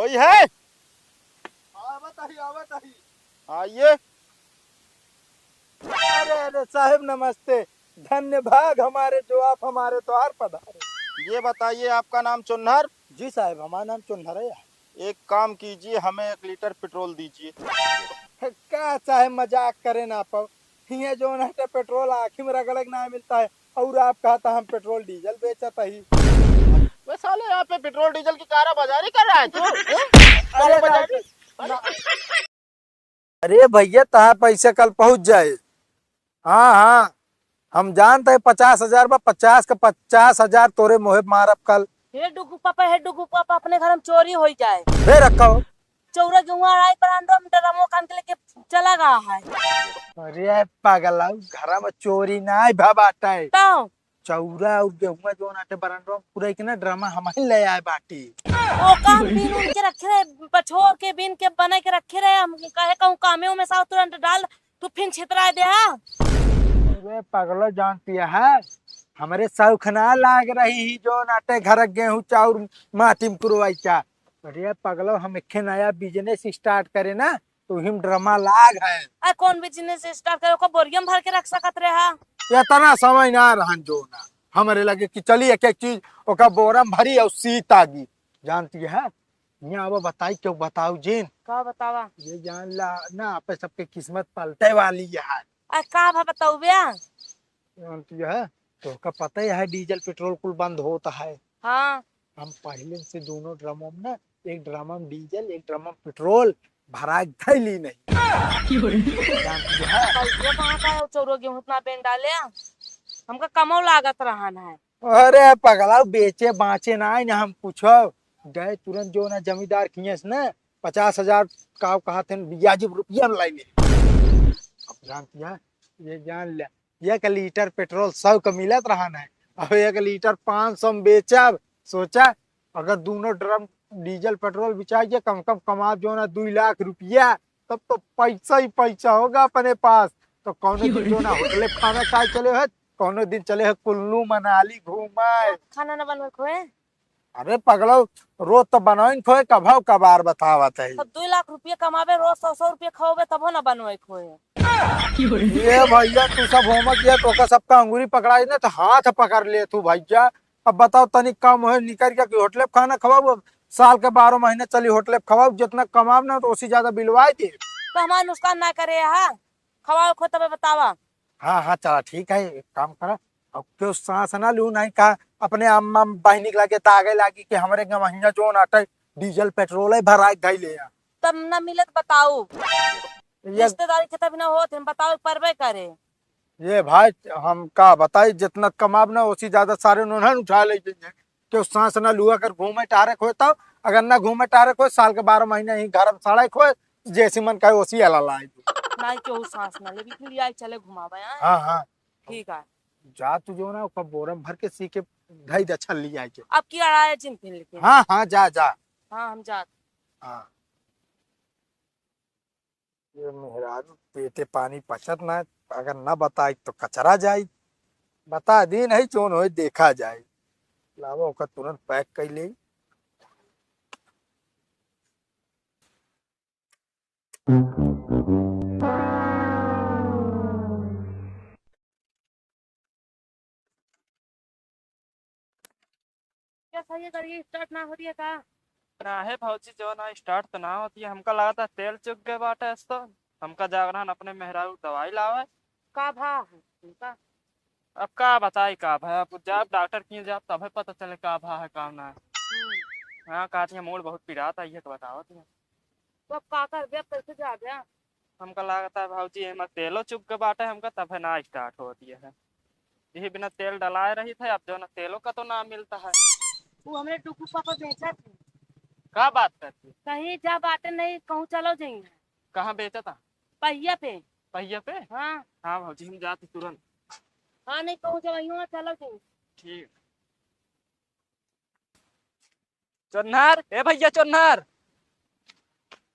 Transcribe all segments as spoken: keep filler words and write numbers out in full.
कोई है? आवत ही, आवत ही। आइए। अरे, अरे साहेब नमस्ते, धन्य भाग हमारे जो आप हमारे द्वार पधारे। ये बताइए, आपका नाम चुन्नर? जी साहेब, हमारा नाम चुन्नर है। एक काम कीजिए, हमें एक लीटर पेट्रोल दीजिए। का साहेब मजाक करेन आप? हियाँ जौन हटे पेट्रोल आँखी में रगड़े के नाहीं मिलत है, और आप कहत हम पेट्रोल डीजल बेचत ही। बे साले, यहाँ पे पेट्रोल डीजल की काला बाजारी कर रहा है तू? हैं? काला अरे बाजारी। ना, ना। अरे भइया, तोहार पैसा कल पहुँच जाए। हाँ, हाँ, हम जानत है पचास हजार बा, पचास का पचास हजार तोरे मुँहे मारब कल। हे डुगू पापा, हे डुगू पापा, अपने घर में चोरी होइ जाए। बे रखो। चौरा गेहूं अढ़ाई बरांडो में ड्रमो कान के लेके चला गया है। अरे पगला, घर में चोरी नाहीं भा बाटे। तो? चौरा और गेहुआ जौन आटे बरांडो में पूरा इतना ड्रमा हम ही ले आए बाटी। ओका हम बीन उनके रखे रहे, बछोर के बीन के बना के रखे रहे। हम कहे कहूँ कामे में साव तुरंत डाल, तू फिन छितरा दे हा। अरे पगलो, जानती है, हमरे शौख ना लाग रही ही जौन आटे घर गेहूं चाउर माटी में पुरवाई का। अरे पगलो, हम एक नया बिजनेस स्टार्ट करे ना, तो हिम ड्रामा लाग है। आ, कौन बिजनेस स्टार्ट करे? ओका बोरियम भर के रख सकत रहे हा। इतना समय ना रहन जो ना हमरे लगे कि चली एक एक चीज ओका बोरम भरी और सीत आगी। जानती है, यहाँ अब बताई क्यों बताऊ जिन? का बतावा? ये जान ला ना, आपे सबके किस्मत पलटे वाली है। आ, का भा बताऊ बे? जानती है, तोहका पता ही है डीजल पेट्रोल कुल बंद होत है। हाँ। हम पहिले से दोनों ड्रमों में ना, एक ड्रम में डीजल, एक ड्रम में पेट्रोल भरा के धइली नहीं। जानती है? कैसे कहाँ का है, चौरो गेहूं इतना बेन डाले? हमका कमो लागत रहन है। अरे पगला, बेचे बाँचे ना है ना हम कुछ। गए तुरंत जो ना जमींदार किए से ना पचास हजार का कहा थे ब्याजी रुपया में लाई ले। अब जानती है, ये जान ले, एक लीटर पेट्रोल सौ का मिलत रहन है, अब एक लीटर पाँच सौ में बेचब। सोचा, अगर दोनों ड्रम डीजल पेट्रोल बिचाई के कम कम कमाब जो ना दो लाख रुपया, तब तो पैसा ही पैसा होगा अपने पास। तो कौनो दिन जो ना होटले खाना खाए चले हो, कौनो दिन चले हो कुल्लू मनाली घूमे। खाना ना बनवे खोए? अरे पगलो, रोज तो बनवाइन खोए, कभौ कभार बतावत है। तब दो लाख रुपया कमाबे, रोज सौ सौ रुपया खाओबे, तबो ना बनवाई खोए। ये भइया, तू सब होमत दिया, तोका सबका अंगूरी पकड़ाई ना, तो हाथ पकड़ ले तू भइया। अब बताओ, तनी कम होए निकल के कि होटले पे खाना खवाओ, अब साल के बारह महीने चली होटले पे खवाओ, जितना कमाब ना, तो उसी ज्यादा बिलवाई दे। तो हमारा नुकसान ना करे, हाँ, खवाओ खो तबे बतावा। हाँ, हाँ, चला, ठीक है, एक काम करा, अब क्यों सांस ना लू, नहीं का अपने अम्मा बहिनी के लागे दागे लागी कि हमरे गवहिया जोन आटे डीजल पेट्रोल है, भराई धई ले आ। तब ना मिलत बताऊ, ये रिश्तेदारी के तब ना होत, हम बताओ परबे करे। ये भाई, हम का बताई, जितना कमाब ना, उसी ज्यादा सारे नोनहन उठा ले जाइए। क्यों सांस ना लू, अगर घूमे टहरे खोए तो, अगर ना घूमे टहरे खोए, साल के बारह महीने ही घर में सड़े खोए, जैसी मन कहे, उसी अला लाए। नहीं, क्यों सांस ना ले, फिर आई चले घुमावे, हाँ? हाँ, हाँ। ठीक है। जा तू जो ना, ओकर बोरम भर के सी के धई दे, छल्ली आए के। अब की अड़ाए जिन फिर लेके। हाँ, हाँ, जा, जा। हाँ, हम जात। हाँ। ये मेहरारू पेटे पानी पचत ना, अगर ना बताई तो कचरा जाई। बता दी नहीं, जोन होई देखा जाई। लावा ओकर तुरंत पैक कर ले। क्या सही है, गाड़ी स्टार्ट ना होती है का? ना है भौजी, जो ना स्टार्ट तो ना होती है। हमका लगता है तेल चुक गए बाटे इस तो। हमका जागरण अपने मेहरारू दवाई लावे। का भा है उनका? अब का बताई का भा, अब जाब डॉक्टर किए जाब तबे पता चले का भा है का ना है। हम्म। हाँ, कहती है मूड़ बहुत पिरात आई है तो बतावत है। तो अब का करबे, अब कैसे जाबे? हमका लागत है भौजी, एमा तेलो चुक के बाटे, हमका तबे ना स्टार्ट होती है। यही बिना तेल डलाए रही थे, अब जो ना तेलो का तो ना मिलता है। वो हमरे डुगू पापा बेचत है। का बात करती? कहीं जा बाटे नहीं, कहूँ चलो जाइए। कहाँ बेचत है? पहिया पे। पहिया पे? हाँ। हाँ भौजी, हम जाते तुरंत। हाँ, नहीं कहूँ जब अइयो ना, चलो जाइए। ठीक। चोन्हर, ए भैया चोन्हर।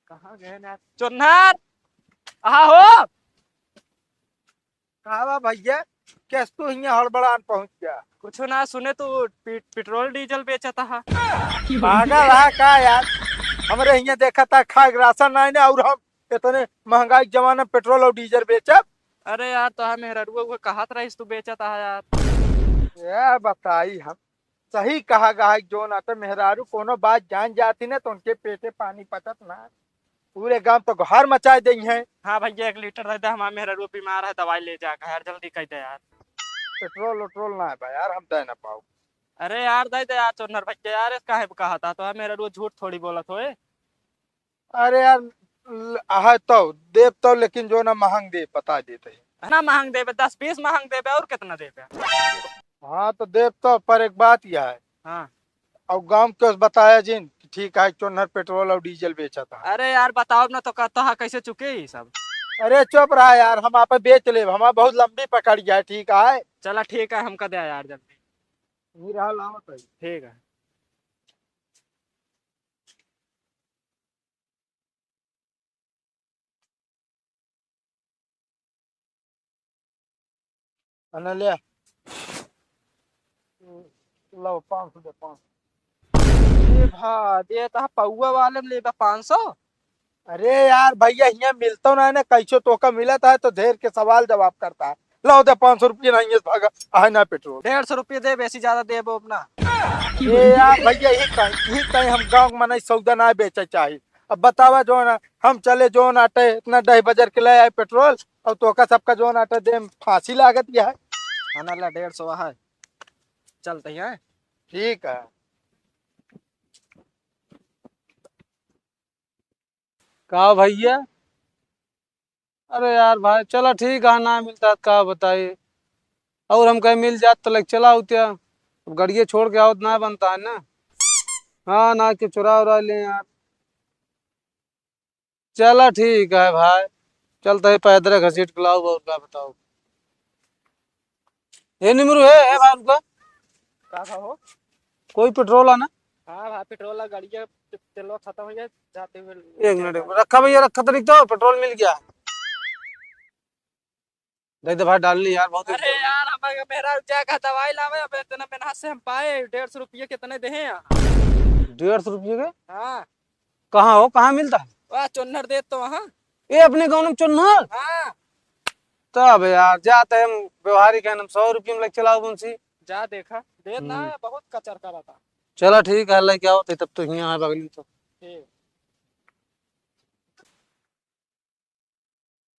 कहाँ गए ना? चोन्हर, आहा हो। का बा भैया, कैस तू हियां हड़बड़ान पहुंच गया? कुछ ना, सुने तू पे-, पेट्रोल डीजल बेचत हा। पागल हा का यार? हमरे हियाँ देखा था, खाए के राशन नाहीं ना, और हम इतने महंगाई के जमाना में पेट्रोल और डीजल बेचब। अरे यार, तो हम मेहरारू को कहत रहीस तू बेचत है यार। ये बताई हम, सही कहा गा है, जौन आटे मेहरारू कोनो बात जान जाती ना, तो उनके पेटे पानी पचत ना। पूरे गांव तो गोहार मचाए देई हैं। हाँ भैया, एक लीटर दे दे, हमार मेहरारू बीमार है, दवाई ले जा यार, जल्दी कह दे यार। पेट्रोल उट्रोल ना है भाई यार, हम दे ना पाओ। अरे यार, दे दे यार चोन्नर भैया यार, इस काहे कहा था, तो हमार मेहरारू झूठ थोड़ी बोलत होए। अरे यार, ल-, आहे तो देब तो, लेकिन जौन महंग देब, बता देते हैं। है ना, महंग देबे, दस बीस महंग देबे, और कितना देबे? हाँ, तो देब तो, पर एक बात यह है। हाँ। और गांव के उस बताया जिन कि ठीक है, चोन्नर पेट्रोल और डीजल बेचा था। अरे यार, बताओ ना, तो कहता है कैसे चुके ये सब? अरे चुप रहा यार, हम आप बेच लेब, हमार बहुत लंबी पकड़ गया है, ठीक है। चला ठीक है, हमका दे यार जल्दी। ये रहा, लावत है। ठीक है। अनल्या, लो पाँच सौ दे, पाँच सौ। ए भा, दे ता पौवा वाले में लेबा पाँच सौ। अरे यार भैया, हियाँ मिलतो ना है ना, कैसो तोका मिलत है तो ढेर के सवाल जवाब करता है। लो दे पाँच सौ रुपया, नहीं है भागा, आहे ना पेट्रोल। डेढ़ सौ रुपया दे, बेसी ज्यादा देबो अपना। ए यार भैया, यही कहीं, यही कहीं हम गाँव में नहीं सौदा ना बेचे चाही। अब बतावा जौन, हम चले जौन आटे इतना दही बजर के ले आए पेट्रोल, और तोका सबका जौन आटे दे में फांसी लागत यह है। हाँ ना, ला डेढ़ सौ है, चलते हैं। ठीक है। का भैया? अरे यार भाई, चला ठीक है, ना मिलता तो का बताई, और हम कहीं मिल जात तो लेके चला होत्या। अब गड़िया छोड़ के आवत ना बनता है ना। हाँ, ना के चुरा उरा ले यार। चला ठीक है भाई, चलता है पैदल घसीट के लाओ, और का बताओ। हे निमरू, हे, हे भाई, रुका। का, का हो? कोई पेट्रोल है ना? हाँ भाई, पेट्रोल है, गाड़ी का ते-, तेलवा खत्म हो गया, जाते हुए एक मिनट, रखा भैया, रखा तो लिख दो, पेट्रोल मिल गया। दे दे भाई, डाल ली यार, बहुत अरे यार, हमारे मेहरारू का दवाई लावे, अब इतना मेहनत से हम पाए, डेढ़ सौ रुपये कितने दे हैं यहाँ? डेढ़ सौ रुपये के? हाँ। कहाँ हो, कहाँ मिलता है? वाह, चोन्नर देत तो वहाँ। ए, अपने गाँव में चोन्नर? हाँ। तब यार, जाते हम व्यवहारिक हैं, हम सौ रुपये में लेके चलाओ उनसे। जा देखा, देत ना हम्म। है, बहुत कचर करता। चला ठीक है, लेके आओ, तब तो हियाँ है बगली तो। ठीक।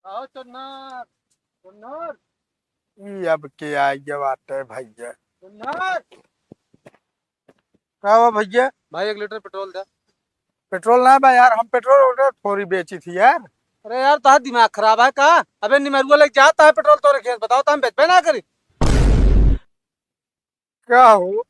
आओ चोन्नर, चोन्नर। ई अब के आई गया बाटे भैया। चोन्नर। का हुआ भैया? भाई, एक लीटर पेट्रोल दे। पेट्रोल ना बा यार, हम पेट्रोल वोट्रोल थोड़ी बेची थी यार। अरे यार, तोहार दिमाग खराब है का? अबे निमरुआ लेके जाता है पेट्रोल तोरे खेत, बताओ तो हम बेचबे ना करी। का हो,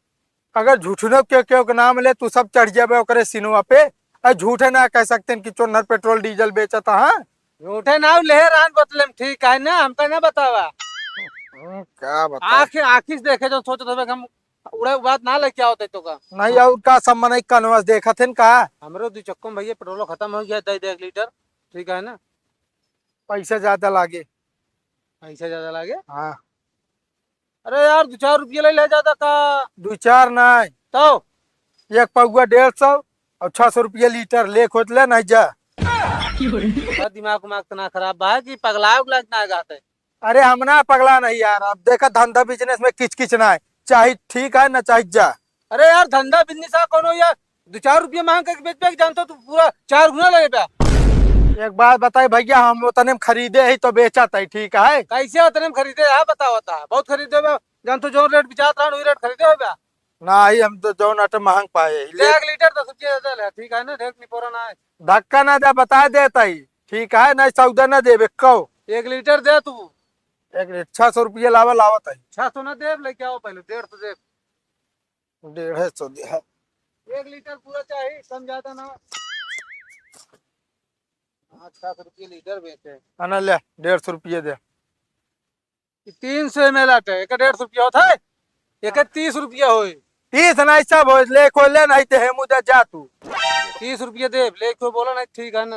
अगर झूठनो के, केहू के नाम ले, तू सब चढ़ जाबे ओकरे सिनवा पे। अरे झूठे ना कह सकते हैं कि चोन्नर पेट्रोल डीजल बेचत है। झूठे ना ले रहन बोतले में, ठीक है ना, हमका ना बतावा। हम्म, का बतावा? आँख, आँखी से देखे जो सोचत हवे कि हम उड़े बात ना लेके आवत है तो का। नहीं, और का सब मनई कनवा से देखत हैं का? हमरो दू चक्को में भैया पेट्रोल खत्म हो गया, दे दे एक लीटर, ठीक है ना? पैसा ज्यादा लागे। पैसा ज्यादा लागे? हाँ। अरे यार, दो चार रुपये ले ले ज्यादा का। दो चार नहीं। तो? एक पौवा डेढ़ सौ और छह सौ रुपये लीटर ले खोज ले, नहीं जा। का दिमाग उमाग इतना खराब बा कि पगला उगला ना जाते? अरे हम ना पगला नहीं यार, अब देखा धंधा बिजनेस में किच किच ना है, चाहे ठीक है ना चाहे जा। अरे यार, धंधा बिजनेस है कोनो यार, दो चार रुपये मांग के बेच बेच जानतो तू पूरा चार गुना लगे प्या। एक बात बताई भैया, हम उतने में खरीदे ही तो बेचत ही, ठीक है? कैसे उतने में खरीदे है बताओ ता? बहुत खरीदे बा, जानतो जो रेट बिचात रहन वही रेट खरीदे हो बा। नहीं, हम तो जौन आटे महंग पाए ही। ले एक लीटर दस रुपये दे दे, ठीक है ना? ढेर निपोरा ना है। धक्का ना दे, बता देता ही, ठीक है? नहीं सौदा ना देबे कहो। एक लीटर दे तू। एक लीटर छह सौ रुपये लावा, लावत है। छह सौ ना देब, लेके आओ पहले, डेढ़ सौ देब। डेढ़ सौ दे। एक लीटर पूरा चाहिए, कम ज्यादा ना। हाँ, छह सौ रुपये लीटर बेचे। है ना, ले, डेढ़ सौ रुपये दे। ई तीन सौ एम एल आटे, एक डेढ़ सौ रुपया होता है, एक तीस रुपया होई। तीस नहीं सब होई, ले कोई ले नहीं ते है मुझे जा तू। तीस रुपया दे, ले कोई बोला नहीं, ठीक है ना।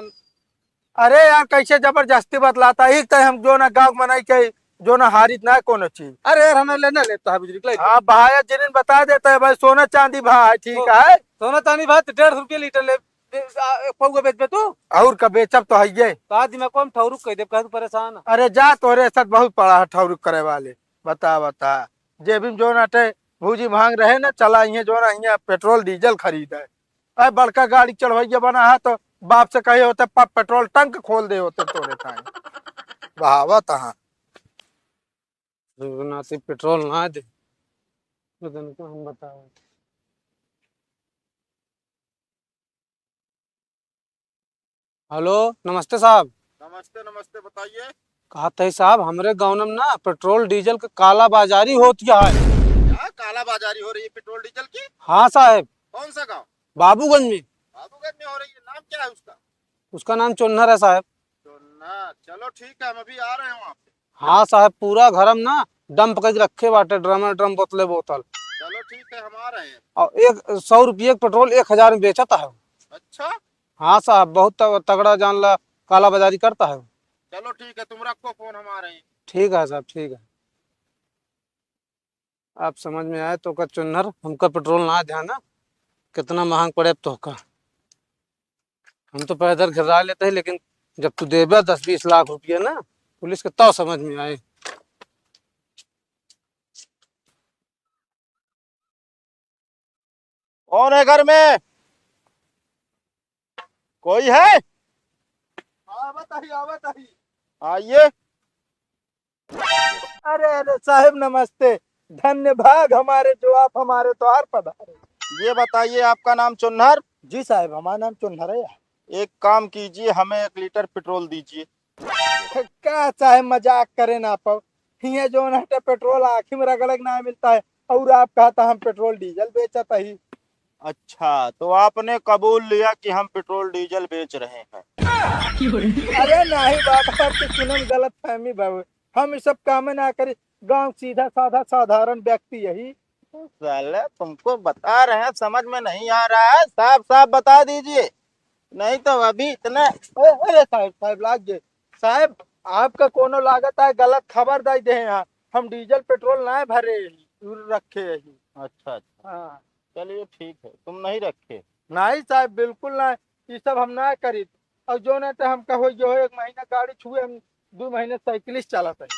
अरे यार, कैसे जबरदस्ती बतलाता? एक तो हम जो ना गाँव में नहीं के, जो ना हारित ना कोनो चीज। अरे यार, हमें लेना लेता है बिजली के लाइट। हाँ, भाई जिनिन बता देता है भाई, सोना चांदी भाई, ठीक है? सोना चांदी भाई, तो डेढ़ सौ रुपया लीटर ले। दे, आ, एक पौवा बेचबे तू? और का बेचब तो हइये। का दिमाग को हम ठौरुक कह देब, काहे तू परेशान है? अरे जा, तोरे साथ बहुत पड़ा है ठौरुक करे वाले। बता, बता। जेबी में जौन आटे भूजी भांग रहे ना, चला इहे जौन इहे पेट्रोल डीजल खरीदे। अरे बड़का गाड़ी चढ़वइया बना है तो बाप से कहे होते, "प-, पेट्रोल टंक खोल दे होते तोरे ताई।" बहावत हाँ। नाती पेट्रोल ना दे, तो तनिको हम बताओ। हेलो, नमस्ते साहब। नमस्ते, नमस्ते, बताइए। कहत ही साहब, हमरे गाँव में ना पेट्रोल डीजल के काला बाजारी होत है। क्या काला बाजारी हो रही है पेट्रोल डीजल की? हाँ साहब। कौन सा गाँव? बाबूगंज में। बाबूगंज में हो रही है, नाम क्या है उसका? उसका नाम चोन्हर है साहब। चोन्हर, चलो ठीक है, हम अभी आ रहे हैं वहाँ पे। हाँ साहब, पूरा घर में ना डंप करके रखे बाटे, ड्रम ड्रम, बोतले बोतल। चलो ठीक है, हम आ रहे हैं। और एक सौ रुपये के पेट्रोल एक हजार में बेचत है। अच्छा। हाँ साहब, बहुत त-, तगड़ा जान ला काला बाजारी करता है। चलो ठीक है, तुम रखो फोन, हम आ रहे हैं। ठीक है साहब, ठीक है। आप समझ में आए तो का चुन्नर, हमका पेट्रोल ना ध्यान है, कितना महंग पड़े अब तोहका। हम तो पैदल घिरा लेते हैं, लेकिन जब तू देबे दस बीस लाख रुपया ना पुलिस के, तब समझ में आए। कौन है घर में? कोई है? आवत ही, आवत ही। आइए। अरे, अरे साहेब नमस्ते, धन्य भाग हमारे जो आप हमारे द्वार पधारे। ये बताइए, आपका नाम चुन्नर? जी साहेब, हमारा नाम चुन्नर है। एक काम कीजिए, हमें एक लीटर पेट्रोल दीजिए। का साहेब मजाक करेन आप? हियाँ जौन हटे पेट्रोल आँखी में रगड़े के ना मिलता है, और आप कहता हम पेट्रोल डीजल बेचत ही। अच्छा, तो आपने कबूल लिया कि हम पेट्रोल डीजल बेच रहे हैं? अरे नहीं बाबा, आपके सुनम गलत फहमी बाबू, हम ई सब कामे ना करी, गाँव सीधा साधा साधारण व्यक्ति यही। साले, तुमको बता रहे हैं, समझ में नहीं आ रहा है, साफ साफ बता दीजिए, नहीं तो अभी इतना। अरे, अरे साहेब, साहेब लाग गए। साहेब, आपका कोनो लागत है गलत खबर दे दे हैं। हम डीजल पेट्रोल ना भरे, रखे ही। अच्छा, अच्छा। हाँ। चलिए ठीक है, तुम नहीं रखे? नहीं साहेब, बिल्कुल ना, ये सब हम ना करी। और जो ना तो हमका हो जो है, एक महीना गाड़ी छुए, हम दो महीने साइकिल से चलाते हैं।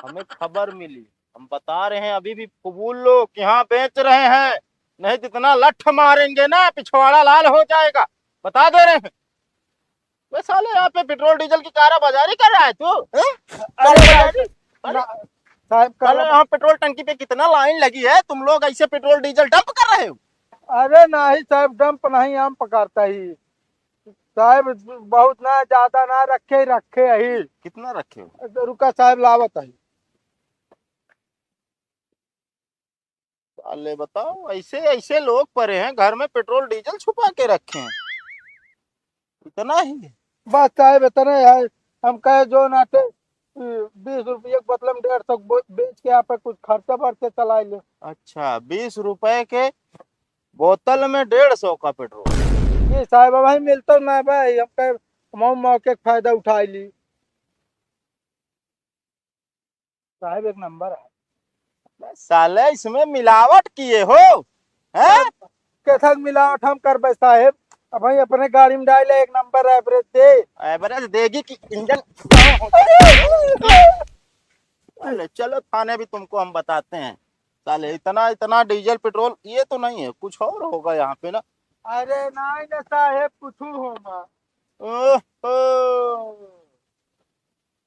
हमें खबर मिली, हम बता रहे हैं, अभी भी कबूल लो कि हाँ बेच रहे हैं, नहीं तो इतना लठ मारेंगे ना, पिछवाड़ा लाल हो जाएगा, बता दे रहे हैं। बे साले, यहाँ पे पेट्रोल डीजल की काला बाजारी कर रहा है तू, हैं? अरे काला बाजारी? अरे, ना, साहब, साले, काला यहाँ पेट्रोल टंकी पे कितना लाइन लगी है, तुम लोग ऐसे पेट्रोल डीजल डंप कर रहे हो। अरे नहीं साहब, डंप नहीं, हम पकड़ता ही साहब, बहुत ना, ज्यादा ना रखे, रखे ही। कितना रखे हो? रुका साहब, लावत ही। साले बताओ, ऐसे ऐसे लोग पड़े हैं घर में, पेट्रोल डीजल छुपा के रखे हैं, इतना ही है। बस साहब इतना ही है। हम कहे जो नाते, बीस रुपये के बोतल में डेढ़ सौ बो-, बेच के आप कुछ खर्चा बर्चा चला ले। अच्छा, बीस रुपए के बोतल में डेढ़ सौ का पेट्रोल? जी साहब, अब भाई मिलता ना भाई, हम कहे मौ-, मौके का फायदा उठा ली। साहब एक नंबर है। अबे साले, इसमें मिलावट किए हो, हैं? कैसा मिलावट हम करबे साहेब? अब भाई अपने गाड़ी में डाले, एक नंबर एवरेज दे। एवरेज देगी कि इंजन? अरे चलो थाने, भी तुमको हम बताते हैं। साले इतना, इतना डीजल पेट्रोल ये तो नहीं है, कुछ और होगा यहाँ पे ना। अरे नहीं ना साहेब, कुछ होगा। ओहो,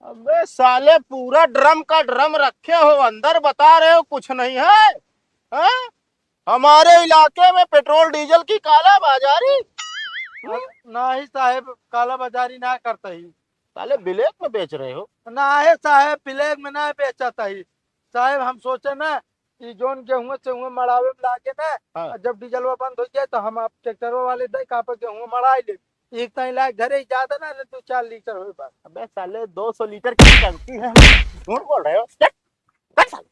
अबे साले, पूरा ड्रम का ड्रम रखे हो, अंदर बता रहे हो कुछ नहीं है, हैं? हमारे इलाके में पेट्रोल डीजल की काला बाजारी? नहीं साहेब, काला बाजारी ना करता ही। साले, ब्लैक में बेच रहे हो? ना है साहेब, ब्लैक में ना बेचता ही। साहेब, हम सोचे ना, ई जौन गेहूं से हुए मड़ावे में लागे ना, हाँ। जब डीजलवा बंद हो जाए तो हम आप ट्रैक्टरवा वाले दे का पे गेहूं मड़ाई ले। एक ताई लाग घरे ही ज्यादा ना रे, दो चार लीटर होए बस। अबे साले, दो सौ लीटर की टंकी है, झूठ बोल रहे हो। चल, चल साले।